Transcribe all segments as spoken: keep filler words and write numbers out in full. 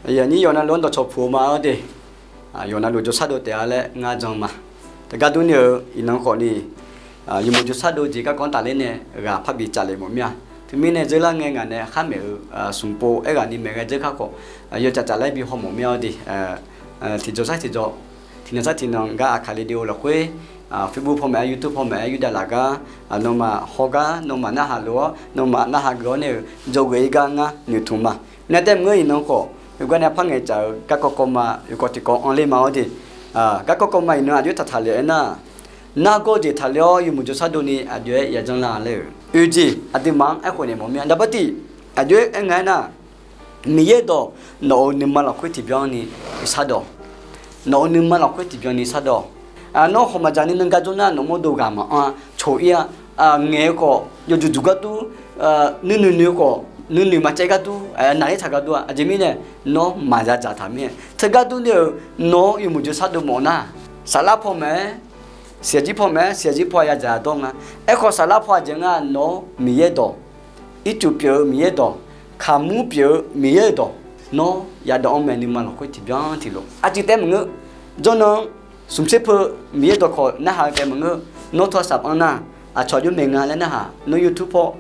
Aqnyir yawqnan luf-anr dawqcawq puq-eu ma-awr de. Yawqnan luf jawrshar dov taef-a laer ngar jan ma. Teugar durni-euq iqnan khawfni, yawmuiq jawrshar dov jeq garkawv-anr tafler nae ghaq parbi caf le mawf mir-a. Teumirnae dzeur lar ngae ngaq nae khar maeq-eu smq pov aerghaqni maeq ghae dzeur kar khawf, yawtsaf tsaf laer bi haw mawf mir-awr de. Tiqjawr sar tiqjawr, tiqnan sar tiqnan gar Aqkaq Radio lafkhoer, Facebook paw maeq-aer, YouTube paw maeq-aer, yurdav laf gar, nawmaf haw gar nawmaf narhaq lof-awr nawmaf narhaq geuf-awr nae-euq jawrghae-ir gar ngar noeqtmq ma. Nar taef maqngeur iqnan khawf, yawqgar nae par ngaeqcaf-eu garkawv kawv ma yawkawv tiqkawv anrler ma-awr de. Garkawv kawv ma iqnan aqjox-aer taqtaq le-aer nar, nargawr jeq taqler-awr yawmuiq jawrshar dovni aqjox-aer yajawr lar laer-euq oeqjeq aqduimaf-anr aerkhof naeq mawf mir-a. Daqbartiv aqjox-aer aer nga-aer nar, Miqyaer dawq nawq-euq nuima lafkhoer tiqbyan ni shardawq. Nawq-euq nuima lafkhoer tiqbyan ni shardawq. Nawr khawf maqdzaq ni nan gar jawr nar nawq mawrdo ghaq maqanr-a, coq-ir-a. Ngaeq-eu khawf yawduq duq gar dur, nuinoeq noeq-eu khawf nuinoeq maqcaev gar dur, naqler taq gar dur-a. Aqjeq mirnae nawr maqya dzaq taq mir-a. Teugar durni-euq nawq-anr yawmuiq jawrshar dov mawf nar, saflar paw maeq-aer, siqyaqjir paw maeq-aer, siqyaqjir paw yadzaq yadawr nga. Aerkhawf saflar paw aqjeq nga nawq-anr Miqyaer dawq, ircuf pyeuf-eu Miqyaer dawq, kaqmur pyeuf-eu Miqyaer-euq dawq, nawr yadawv-anr mae nuima lafkhoer tiqbyan tiqlof. Aqcuiv taef maqngeur, jawrnan-anr smq tser peu Miqyaer dawqkawq narhaq-eu taef maqngeur, nawr tawrsaf anr nar, aqcawq aqjox maeq nga laer narhaq, nawr YouTube paw,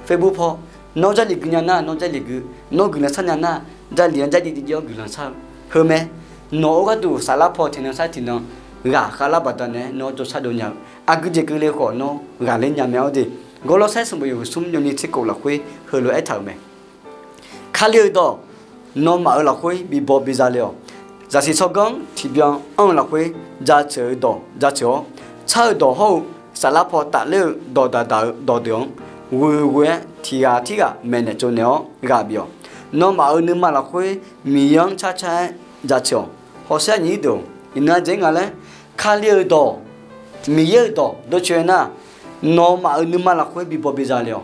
Facebook paw, nawr Jarlif gui nya nar nawr Jarlif gui, nawr guiqlanq shar nya nar, Jarlif-anr Jarlif jiv jiv-awr guiqlanq shar-eu. Heu mae, nawq-euq gharduq saflar paw tiqnan sar tiqnan ghaq khavlar baqdanae nawr jawrshar dov nya-eu, aqgeu jeq keuvle khawf nawr ghaqler nya mae-awr de. Gawrlawrsaer sanqbof yawhuiq smr yawnyir tser kof lafkhoer heulof-aer aertaq-euq mae. Kali-euq dawq nawmaf-euq lafkhoer bibaw biza le-awq. Zaqsiq tsawrganr tiqbyan anr-eu lafkhoer jaceuq-eu dawq jaceuq-awr, tsar-eu dawq hawr-eu saflar paw tafler-eu dawqdaq daq-eu dawqdeuq-anr ghoeghoe-aer tiqghaq tirghaq maeqnaeq tsovnaeq-awr ghaq bif-awq. Nawmaf-euq nuima lafkhoer Miqyaer-anr carcar-aer jaceuq-awq. Hawsher aqnyir deuq-or, iqnan aqjeq nga laer, Kali-euq dawq, Miqyaer-euq dawq dawrcoeni nar, nawmaf-euq nuima lafkhoer bibaw biza le-awq.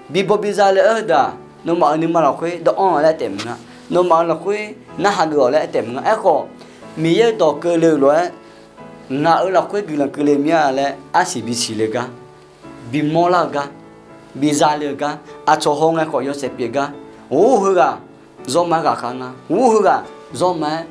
Bibaw biza le-aer heudeuq-aq, nawmaf-euq nuima lafkhoer dawv-anr-awq laer aer taef maqnga. Nawmaf-euq lafkhoer narhaq geuf-awq laer aer taef maqnga. Aerkhawf, Miqyaer-euq dawq keuvle-eu lof-aer, ngaq-euq lafkhoer guiqlanq keuvle mir-a laer arsiq bisiq le gar, bimawr lar-eu gar, biza le-eu gar, aqcawq hawngae khawf yawshaef pyeuf gar, ghur heughaq zawr ma-aer ghaqkhav nga, ghur heughaq zawr ma-aer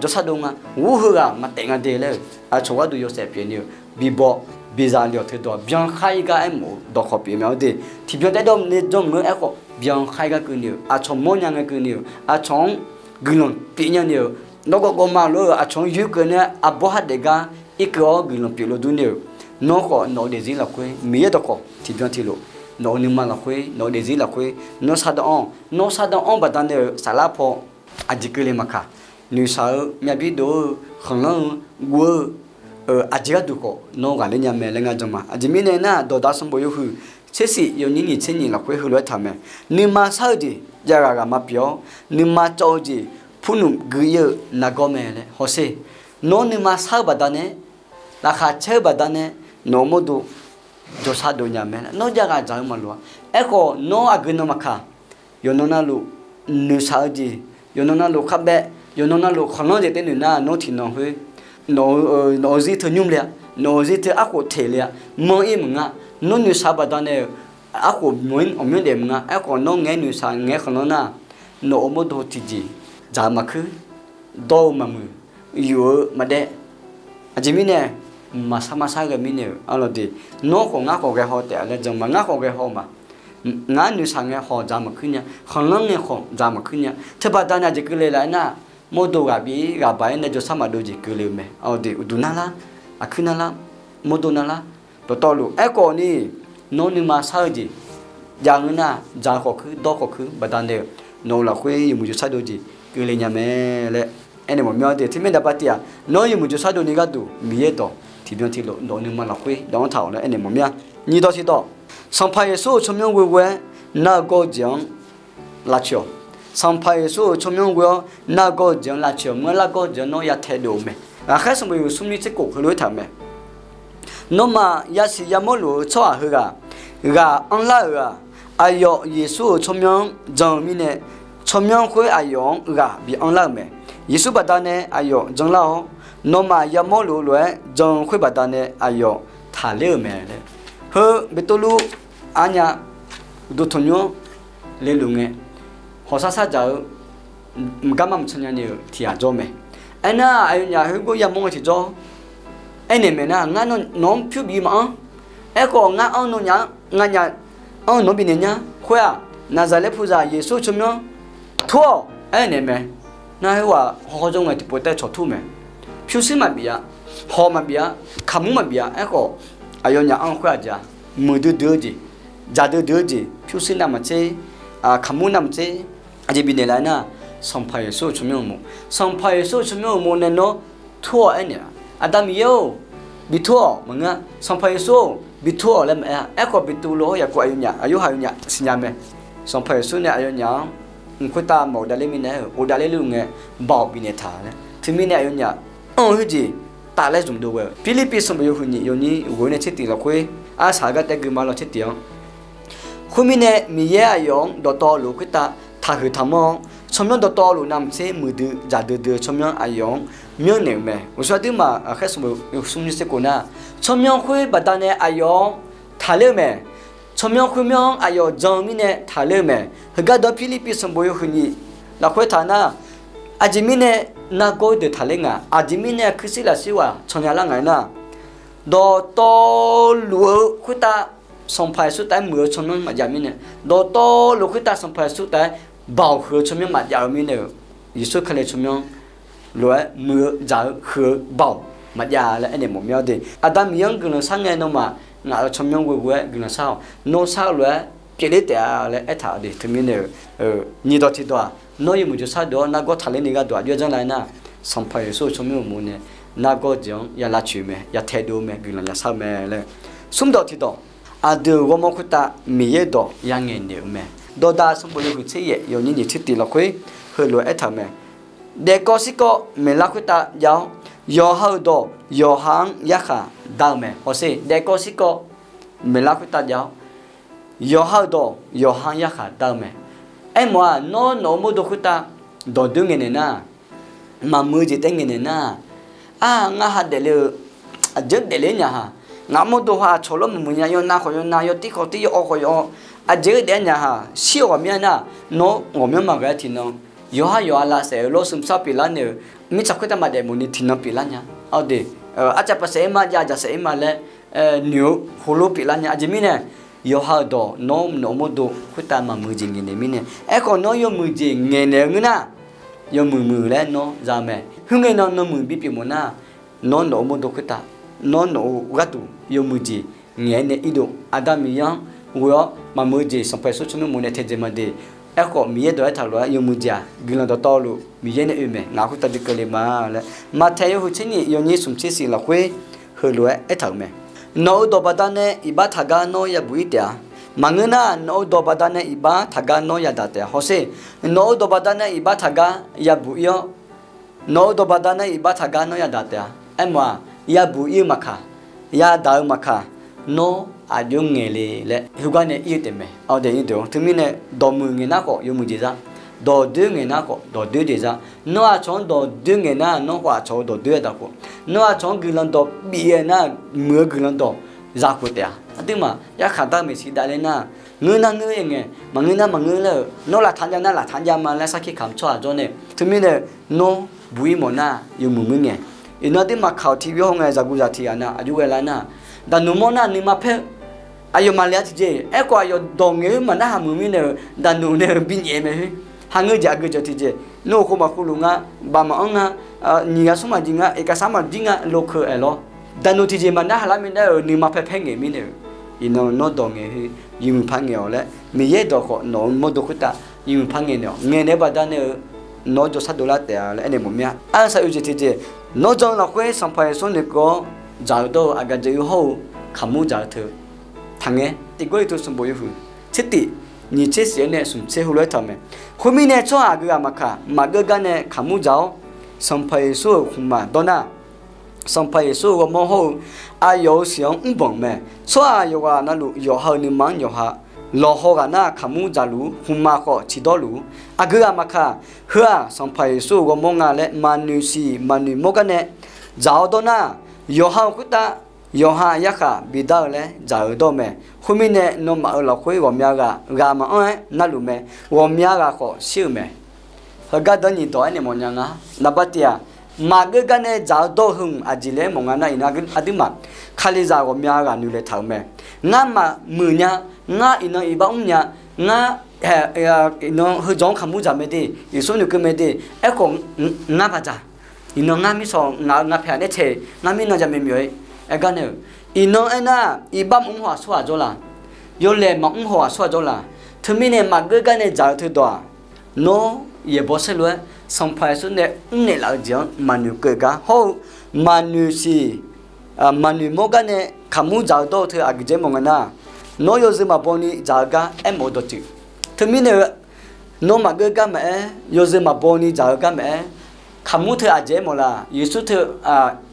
jawrshar dov nga, ghur heughaq maqtaef nga de laer-euq aqcawq gharduq yawshaef pyeuf ni-eu, bibaw biza le-awq. Teudawq byankhaer-ir gar aermawf-eu dawqkawq pyeuf mae-awr de. Tiqbyan taef dawr le janr maqngeur. Aerkhawf byankhaer-ir gar keuvni-euq, aqcawq mawrnya ngae keuvni-euq, aqcawq-anr guiqlanq pyeuf nya ni-euq, nawr gawv gawv ma lof-eu aqcawq-anr yoer keuv nae arbawr har daef gar irkeuv-awr guiqlanq pyeuf lof durni-euq, nawr khawf nawq-eu daefzir lafkhoer Miqyaer dawqkawq tiqbyan tiqlof, nawq-euq nuima lafkhoer, nawq-eu daefzir lafkhoer nawr shardanr-anr, nawr shardanr-anr baqdanae-euq saflar paw aqjeq keuvle maqkaq, noeqshaq-eu myavbi dov-eu khanqlanr-eu guv-eu aqjeq gharduq khawf nawr ghaqler nya mae laer ngar jan ma. Aqjeq mirnae nar, Dawqdaq sanqbof yawhuiq tsershif yawnyir nyiq tser nyiq lafkhoer heulof-aer taq mae. Nuima shar-eu jeq javghaq ghaq ma pyeuf-awr, nuima cawv-eu jeq purnmq gui-ir-eu nargawr mae laer hawsher. Nawr nuima shar-eu baqdanae, laqkhaq caer-eu baqdanae, nawq-euq mawrdo jawrshar dov nya mae laer nawr javghaq dzaq-eu maqloq-a. Aerkhawf nawr aqgeu nan maqkaq, yawqnan navluf noeqshaq-eu jeq, yawqnan navluf kharbaev, yawqnan navluf khanqlanr jeq tae noeq nar nawr tiqnan khoer nawq-eu zir teu nymr le-a, nawq-eu zir teu arkhof teq le-a, manr-ir maqnga. Nawr noeqshaq-eu baqdanae-euq arkhof mawq-ir ghawqmyanr daef maqnga. Aerkhawf nawr ngaeq-aer noeqshaq ngaeq-aer khanqlanr nar, nawq-euq mawrdo tiqjeq dzaq-eu maqkuir, dawr-eu maqmuiq, yuf-eu maqdaev. Aqjeq mirnae maqshar maqshar ghae mirnae-euq arlawq de. Nawr khawf ngar khawf ghae haw taef-a laer jan ma. Ngar khawf ghae haw ma. Ngar noeqshaq ngae khawf dzaq maqkuir nya, khanqlanr ngae khawf dzaq maqkuir nya. Teubaqdanae aqjeq keuvle laf-aer nar, mawrdo ghaq bif-ir ghaq baq-aer nae jawrshar maqdov jeq keuvle-eu mae. Arlawq de, uqduq narlar, aqkuir narlar, mawrdo narlar, dawqtawvluf. Aerkhawf ni, nawr nuima shar-eu jeq, jav ngeur nar dzaq-eu khawf kuir, dawr khawf kuir baqdanae-euq nawq-euq lafkhoer yawmuiq jawrshar dov jeq keuvle nya mae laer aernaeq mawf mir-awr de. Teumirnae daqbav tiv-aq, nawr yawmuiq jawrshar dovni gharduq Miqyaer dawq tiqbyan tiqlof nawq-euq nuima lafkhoer dawv-anr taq-awq laer aernaeq mawf mir-a. Nyiq dawq tiq dawq, Sanqpaq Yeqsur-euq tsawrmyanr ghoeghoe-aer nar-eu gawr-eu jeq-anr lavcoeq-awq. Sanqpaq Yeqsur-euq tsawrmyanr ghoe-awr nar-eu gawr-eu jeq-anr lavcoeq-awq. Maqngeur nar gawr-eu jeq-anr nawr ya taedov-euq mae. Ghaqkhaer sanqbof yawhuiq smr nyiq tser kof heulof-aer taq-euq mae. Nawmaf yasiq yamawr luf-eu tsawrhaq heughaq ghaq anrlar-euq-aq, aqyawf Yeqsur-euq tsawrmyanr-anr jan-eu mirnae, tsawrmyanr khoer aqyawf-anr ghaq bi anrlar-euq mae. Yeqsur baqdanae aqyawf janlar-awr, nawmaf yamawr luf-eu lof-aer jan-eu khoer baqdanae aqyawf taqler-euq mae laer. Heu Beqtuvluv arnya uqduq tanqnymr-anr leluf ngae, hawqshar shardzaq-eu maqgar maqcan nya ni-euq tiq ghaq jawr mae. Aernar, aqyawfnyaf khoergawr yamawr ngae tiqjawr aernaeq maeq nar, ngar nawq-anr pyur bif maqanr. Aerkhawf, ngar anr nawnyaf-anr nganyaf anr nawq-anr bifnaeq nya. Khoer-aq, Naqzaqlaer puzaq Yeqsur tsawrmyanr tur-awq aernaeq mae. Nar khoerghaq hawkhawr jawr ngae tiqpov taef cawq tur mae. Pyurshuir maqbif-a, hawq maqbif-a, kaqmur maqbif-a. Aerkhawf, aqyawfnyaf anr khoer-aq jeq-a, muiqdui dui-eu jeq, dzaqdui dui-eu jeq, pyurshuir navmaqtser, kaqmur navmaqtser, aqjeq bifnaeq laf-aer nar, Sanqpaq Yeqsur-euq tsawrmyanr uqmov, Sanqpaq Yeqsur-euq tsawrmyanr uqmov nae nawr tur-awq aernaeq-a. Aqda Miqyaer-or, bi tur-awq maqngeur-a. Sanqpaq Yeqsur-or, bi tur-awq laer maqaer-a. Aerkhawf, bi tuvluf-awr yaeqkov aqyawfnyaf, aqyawf haq aqyawfnyaf siqnya mae. Sanqpaq Yeqsur nae aqyawfnyaf-anr mq khoertav maqghofdav ler mirnae aer-eu, ghofdav ler luf ngae, Baoq bifnaeq taq laer. Teumirnae aqyawfnyaf anr-eu khoerjeq tafler zmq dov ghae-eu. Pirlirpiv sanqbof yawhuiq nyiq yawnyir ghoe nae tser tiq lafkhoer arsaq-eu gar taef gui ma law tser tiq-anr Khoermirnae, Miqyaer aqyawf-anr dawqtawvluf khoertav taqhuiq taqmanr-awr, tsawrmyanr dawqtawvluf navmaqtser muiqdui dzaqdui dui-eu tsawrmyanr aqyawf-anr myanrnaeq-euq mae. Uqshoe aqduimaf ghaqkhaer sanqbof smr nyiq tser khof nar, tsawrmyanr khoer baqdanae aqyawf-anr taqler-eu mae. Tsawrmyanr khoermyanr-anr aqyawf jan-eu mirnae taqler-eu mae. Heugar dawq Pirlirpiv sanqbof yawhuiq nyiq lafkhoer taq nar, aqjeq mirnae nargawr deuq taqler nga. Aqjeq mirnae kuirshir lafshir ghaq cannya lar nga-aer nar, dawqtawvluf-eu khoertav Sanqpaq Yeqsur taef-aer muiq-eu tsawrmyanr maqjav mirnae, dawqtawvluf khoertav Sanqpaq Yeqsur taef-aer baoq huiq-eu tsawrmyanr maqjav-eu mirnae-euq, Yeqsur Kali tsawrmyanr lof-aer muiq-eu dzaq-eu huiq-eu baoq maqjav laer aernaeq mawf mir-a de. Aqda Miqyaer-anr guiqlanq shar ngae nawmaf ngaq-euq tsawrmyanr ghoeghoe-aer guiqlanq shar-awq. Nawr shar-eu lof-aer pyeufler taef-a laer aertaq-euq de. Teumirnae-euq, nyiq dawq tiq dawq-aq, nawr yawmuiq jawrshar deuq-awr nargawr taqler ni gharduq aqjox-aer janr lar-aer nar, Sanqpaq Yeqsur-euq tsawrmyanr uqmov nae nargawr jeq-anr ya lavtsoeq-eu mae, ya taedov-eu mae, guiqlanq ya shar-eu mae laer. Smr dawq tiq dawq, aqdui-euq ghawrmawr khoertav Miqyaer dawq ya ngaeqnaeq-eu mae. Dawqdaq sanqbof yawhuiq tser yaef yawnyir nyiq tser tiq lafkhoer heulof-aer aertaq-euq mae. Daefkawv shirkawv maeqlar khoertav jav-awr, yawqha-euq dawq yawqha-anr yarkhaq dar-eu mae. Hawsher, daefkawv shirkawv maeqlar khoertav jav-awr, yawqha-euq dawq yawqha-anr yarkhaq dar-eu mae. Aermawf-aq, nawr nawq-euq mawrdo khoertav dawqdoer ngaeqnaeq nar, maqmuiq-eu jeq taef-aer ngaeqnaeq nar, ar, ngar ha daefle-eu, aqjeq-anr daefle-aer nya ha. Ngaq-euq mawrdo ha aqcawq lawr maqmuiq nya, yawnav khawf yawnav, yawtir khawf tir, yaw-awr khawf yaw-awr, aqjeq-anr daef-aer nya ha. Shir-awq ghawqmyanr nar, nawr ghawqmyanr maqghae-aer tiqnan, yawqhar yawqha lavsaef-eu lawr smq sar pyeuflar nae-euq mirtsaq khoertav maqdaef mawf ni tiqnan pyeuflar nya. Awr de, arcav pavsaef-ir ma, jav jaqsaef-ir ma laer noeq-eu heulof pyeuflar nya. Aqjeq mirnae, yawqha-euq dawq nawr nawq-euq mawrdo khoertav maqmuiq jeq ngaeqnaeq mirnae, aerkhawf nawr yawmuiq jeq ngaeqnaeq-eu ngeur nar, yawmuiq muiq laer nawr za-eu mae. Khoerngae nan nawmuiq bipyeuf mawf nar, nawr nawq-euq mawrdo khoertav, nawr nawq-euq gharduq yawmuiq jeq ngaeq-aer nae irdov. Aqda Miqyaer-anr ghoe-awr maqmuiq-eu jeq Sanqpaq Yeqsur tsawrmyanr uqmov nae taedzae ma de. Aerkhawf, Miqyaer dawq aertaq lof-aer yawmuiq jeq-aq, guiqlanq dawqtawvluf Miqyaer nae oe mae, ngaq khoertav bi keuvle ma laer, Maqtaeq yawhuiq tser nyiq yawnyir smq tser shif lafkhoer heulof-aer aertaq-euq mae. Nawq-euq dawq baqdanae iqbax taqgar nawr yabuq-ir taef-a. Maqngeur nar, nawq-euq dawq baqdanae iqbax taqgar nawr yadaq taef-a. Hawsher, nawq-euq dawq baqdanae iqbax taqgar yabuq-ir-awr, nawq-euq dawq baqdanae iqbax taqgar nawr yadaq taef-a. Aermawf-aq, yabuq-ir-eu maqkaq, yadaq-eu maqkaq, nawr aqjox ngaeq le laer heugar nae ir-eu taef mae. Awr de, teumirnae dawqmuiq ngaeq nar khawf yawmuiq jeq za, dawqdoer ngaeq nar khawf dawqdoer jeq za. Nawr aqcawq-anr dawqdoer ngaeq nar, nawr khawf aqcawq-eu dawqdoer-aer daq khof, nawr aqcawq-anr guiqlanq dawq bif-aer nar, muiq-eu guiqlanq dawq za khof taef-a. Aqduimaf yarkhaq dar maeqshi davler nar, ngeur nar ngeur-aer ngae, maqngeur nar maqngeur laer-euq, nawr laqtaq jav nar laqtaq jav ma laer sarkir kamq tsawrhaq jawr nae, teumirnae nawr buq-ir mawf nar yawmuiq muir ngae. Iqnan aqduimaf kaq-awq tiqbyaw haw ngae zaqguq zaq tiq ghaq nar aqjox ghae lar nar, daqnuq mawr nar nuima paer-eu aqyawf maqle-a tiqjeq. Aerkhawf aqyawf dawq ngaeq-eu maqnarhaq muiq mirnae-euq daqnuq nae-euq binyaef mae khoer. Haqngeur jeq aqgeu jeq tiqjeq, nawr-euq khof maqkhov luf nga, baf maqanr nga, nyiq ghaq smr maqjir nga, iqkaqsar maqjir nga, lokeu aer lawr. Daqnuq tiqjeq maqnarhaq lar minav-euq nuima paer paer ngaeq mirnae-euq, iqnan nawr dawq ngaeq khoer yawmuiq par ngaeq-awq laer, Miqyaer dawq khawf nawq-euq mawrdo khoertav yawmuiq par ngaeq naeq-awq. Ngaeq naeq-eu baqdanae-eu nawr jawrshar dovlar taef-a laer aernaeq mawf mir-a. Arsaq oe jeq tiqjeq, nawr jan-eu lafkhoer Sanqpaq Yeqsur noeqkeuv-awr dzaq-eu dawr-eu aqgaf jeq-eu hawr-eu kaqmur dzaq-eu teu taqngae. Tiq Gawrliqtu sanqbof yawhuiq tser tif nyiq tser shif-aer nae smq tser heulof-aer taq-euq mae. Khoermirnae tsawrhaq aqgeu ghaqmaqkaq maqgeur gar nae kaqmur dzaq-awr, Sanqpaq Yeqsur-euq khmqmaq dawr nar, Sanqpaq Yeqsur-euq ghawrmawr hawr-eu aqyawf-euq siq-anr mrbanq mae. Tsawrhaq yawqghaq navluf yawqha-euq nuima-anr yawqha lawqhaw ghaq nar kaqmur dzaqluf-ur, khmqmaq khawf ciqdawr luf-ur. Aqgeu ghaqmaqkaq, heu-aq Sanqpaq Yeqsur-euq ghawrmawr nga laer maqnoeq siq maqnoeq mawr gar nae dzaq-awr dawr nar, yawqha-euq khoertav yawqha yarkhaq bidar-eu laer dzaq-eu dawr-eu mae. Khoermirnae nawmaf-euq lafkhoer ghawqmya ghaq ghaq maqanr-aer narluf mae. Ghawqmya ghaq khawf shir-euq mae. Heugar danr nyiq dawq aernaeq mawfnya nga. Naqba tiq-aq, maqgeur gar nae dzaq-eu dawr-eu heu-aq aqjeq laer aermawf nga nar, iqnan aqduimaf Kalizaq ghawqmya ghaq noeqlaeq taq-euq mae. Ngar maqmuiq nya, ngar iqnan iqbax mr nya, ngar iqnan heudzawq-anr kaqmur dzaq mae de, Yeqsur noeqkeuv mae de, aerkhawf ngar baqdzaq. Iqnan ngar mirsaw ngaq-eu nga paeq-aq nae taeq ngar mirnan jamaeq myof-ir. Aergar nae-euq, iqnan aernar, iqbax maqmr haw aqsur ghaq jawr laq, yawlaeq maqmr haw aqsur ghaq jawr laq. Teumirnae maqgeur gar nae dzaq-eu teudawq-aq, nawr yaeqbawq saerlu-aer Sanqpaq Yeqsur nae mrnaeq laf-eu jeq-anr maqnoeq keuv gar hawr-eu maqnoeq siq maqnoeq mawr gar nae kaqmur dzaq-eu dawr-eu teu aqgeujeq mawf nga nar, nawr yawzeu maqbaw ni dzaq-eu gar aermawf-eu dawqtsuif. Teumirnae-eu, nawr maqgeur gar maqaer, yawzeu maqbaw ni dzaq-eu gar maqaer, kaqmur teu aqjeq aermawf laq, Yeqsur teu,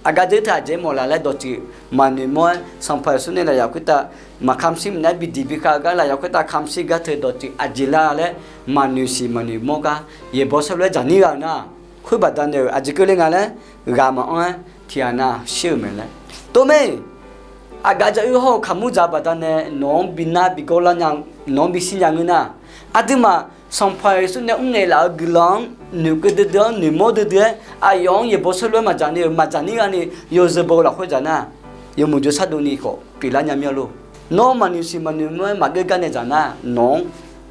aqgaf dzeur teu aqjeq aermawf laq laer dawqtsuif maqnoeq mawr-aer, Sanqpaq Yeqsur nae lafyaq khoertav maqkamq shir minav-aer bi diq bi khav-eu gar, lafyaq khoertav kamq shir gar teu dawqtsuif aqjeq lar laer maqnoeq siq maqnoeq mawr gar, yaeqbawq saerlu-aer dzaq nir gha-eu nar, khoer baqdanae-euq aqjeq keuvle nga laer ghaq maqanr-aer tiqghaq nav shir-euq mae laer. Tov mae, aqgaf dzaq-ir hawr-eu kaqmur dzaq-eu baqdanae nawq-anr bi nar bi gawrlar nya, nawq-anr bi shir nya ngeur nar, aqduimaf Sanqpaq Yeqsur nae mrnaeq laf-eu guiqlanq-anr noeqkeuv duidui-anr noeqmawr duidui-aer aqyawf-anr yaeqbawq saerlu-aer maqdzaq ni-euq maqdzaq nir gha ni yawzeu baw-eu lafkhoer dzaq nar, yawmuiq jawrshar dovni khawf pyeuflar nya mir-a lor. Nawr maqnoeq siq maqnoeq mawr-aer maqgeur gar nae dzaq nar nawq-anr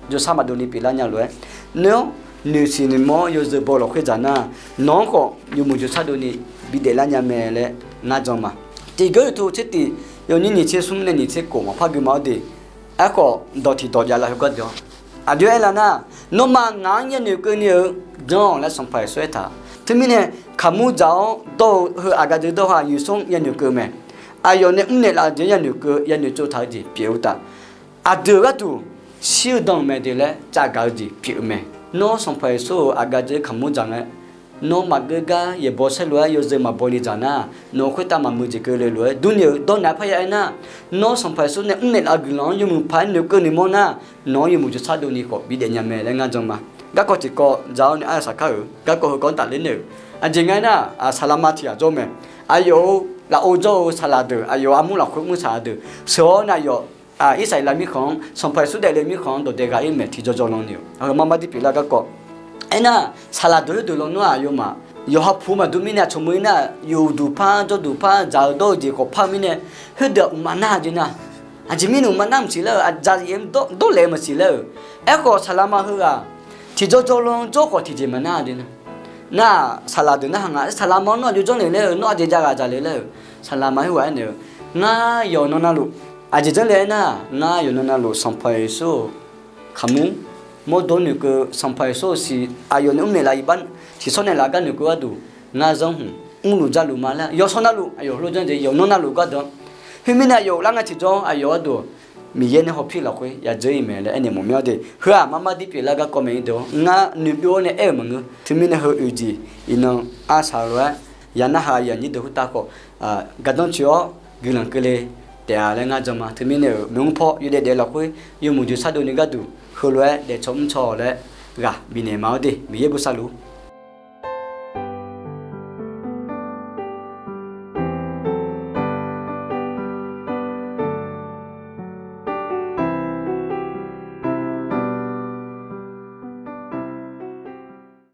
jawrshar maqdov ni pyeuflar nya lof-aer, nawr noeq siq noeq mawr-aer yawzeu baw-eu lafkhoer dzaq nar, nawq-anr khawf yawmuiq jawrshar dovni bidaef lar nya mae laer ngar jan ma. Tiqgeur uqtu tser tif yawnyir nyiq tser smr nae nyiq tser khof maqpar gui ma-awr de. Aerkhawf dawq tiq dawq jav laf heu gardeuq-awr, aqjox aerlar nar, nawmaf ngaq-anr yanoeq keuvni-eu jan-awq laer Sanqpaq Yeqsur aertaq. Teumirnae kaqmur dzaq-awr dawr-eu heu aqgaf dzeur dawr ha Yeqsur-anr yanoeq keuv mae. Aqyawf nae mrnaeq laf-eu jeq-anr yanoeq keuv yanoeq tsovtaq-eu jeq pyeuf-eu uqtaf, aqdui-euq gharduq shir-eu dan-euq mae de laer tsafgaq-eu jeq pyeuf-eu mae. Nawr Sanqpaq Yeqsur-euq aqgaf dzeur kaqmur dzaq ngae, nawr maqgeur gar yaeqbawq saerlu-aer yawzeu maqbaw ni dzaq nar, nawq-euq khoertav maqmuiq jeq keuvle lof-aer durni-euq dawrnaeq-aer parya aernar, nawr Sanqpaq Yeqsur nae mrnaeq laf-eu guiqlanq-anr yawmuiq paq-aer noeqkeuv noeqmawr nar, nawq-anr yawmuiq jawrshar dovni khawf bidaef nya mae laer ngar jan ma. Garkawv tiqkawv dzaq-awr nae arsaq kar-euq garkawv heukawv-anr tafler nae-euq, aqjeq nga aernar, saqlaqma tiq ghaq jawr mae. Aqyawf-euq lafov jawr-eu saqlaq deuq, aqyawf armur lafkhoer mr saqlaq deuq sheuq-awr nae aqyawf Irsaqleqlav mirkhanq-anr, Sanqpaq Yeqsur daefle mirkhanq-anr dawq dae ghaq-ir mae tiqjawr jawrlan ni-euq. Aqgeu marmar dirpyeuf lar garkawv aernar, saqlaq deuq khoerdeuq lawnmr-aq aqyawfmaf yawqha puq maqdur mirnae aqcawq meuq-ir nar, yuf duq par jawr duq par dzaq-eu dawr-eu jeq khawf par-eu mirnae, khoerdeuq-aq uqma nar-a jeq nar, aqjeq mirnae uqma nar maqsiq lar-euq, aqdzaq zif-aer dawrlaef-eu maqsiq lar-euq. Aerkhawf saqlaqma heughaq tiqjawr jawrlan jawr khawf tiqjeq maqnar-a jeq nar, nar-aq saqlaq deuq narhaq nga, saqlaqma-anr nawr aqjox janrle laer-eu, nawr aqjeq jav ghaq dzaqle laer-euq. Saqlaqma khoerghaq aernaeq-eu, ngar yawqnan navluf, aqjeq janrle aernar, ngar yawqnan navluf Sanqpaq Yeqsur-euq kaqmur mawrdo noeqkeuv Sanqpaq Yeqsur-euq siq aqyawf nae mrnaeq laf iqbax siqsawr naeq laf gar noeqkeuv gharduq, ngar zanr hmq mrluf dzarluf ma laer yawshawr navluf aqyawf heulof janr jeq yawqnan navluf gardanq. Khoermirnae aqyawf lar ngae tiqjawr aqyawf gharduq Miqyaer nae hawpir lafkhoer yadzeur-ir mae laer aernaeq mawf mir-awr de. Heu-aq marmar dirpyeuf lar garkawv mae-ir deuq-awr ngar noeqbyov-awr nae aer-euq maqngeur. Teumirnae heu oeq jeq iqnan arsaq lof-aer yanaha aqyuif aqnyir deuq khoertav khawf gardanr tsoeq-awr guiqlanq keuvle taef-a laer ngar jan ma. Teumirnae-euq maeqmr paw yawdaef daef lafkhoer yawmuiq jeuq shardov ni gharduq heulof-aer daefcaw mrcaw laer ghaq bifnaeq ma-awr de. Miqyaer bosav luf-ur.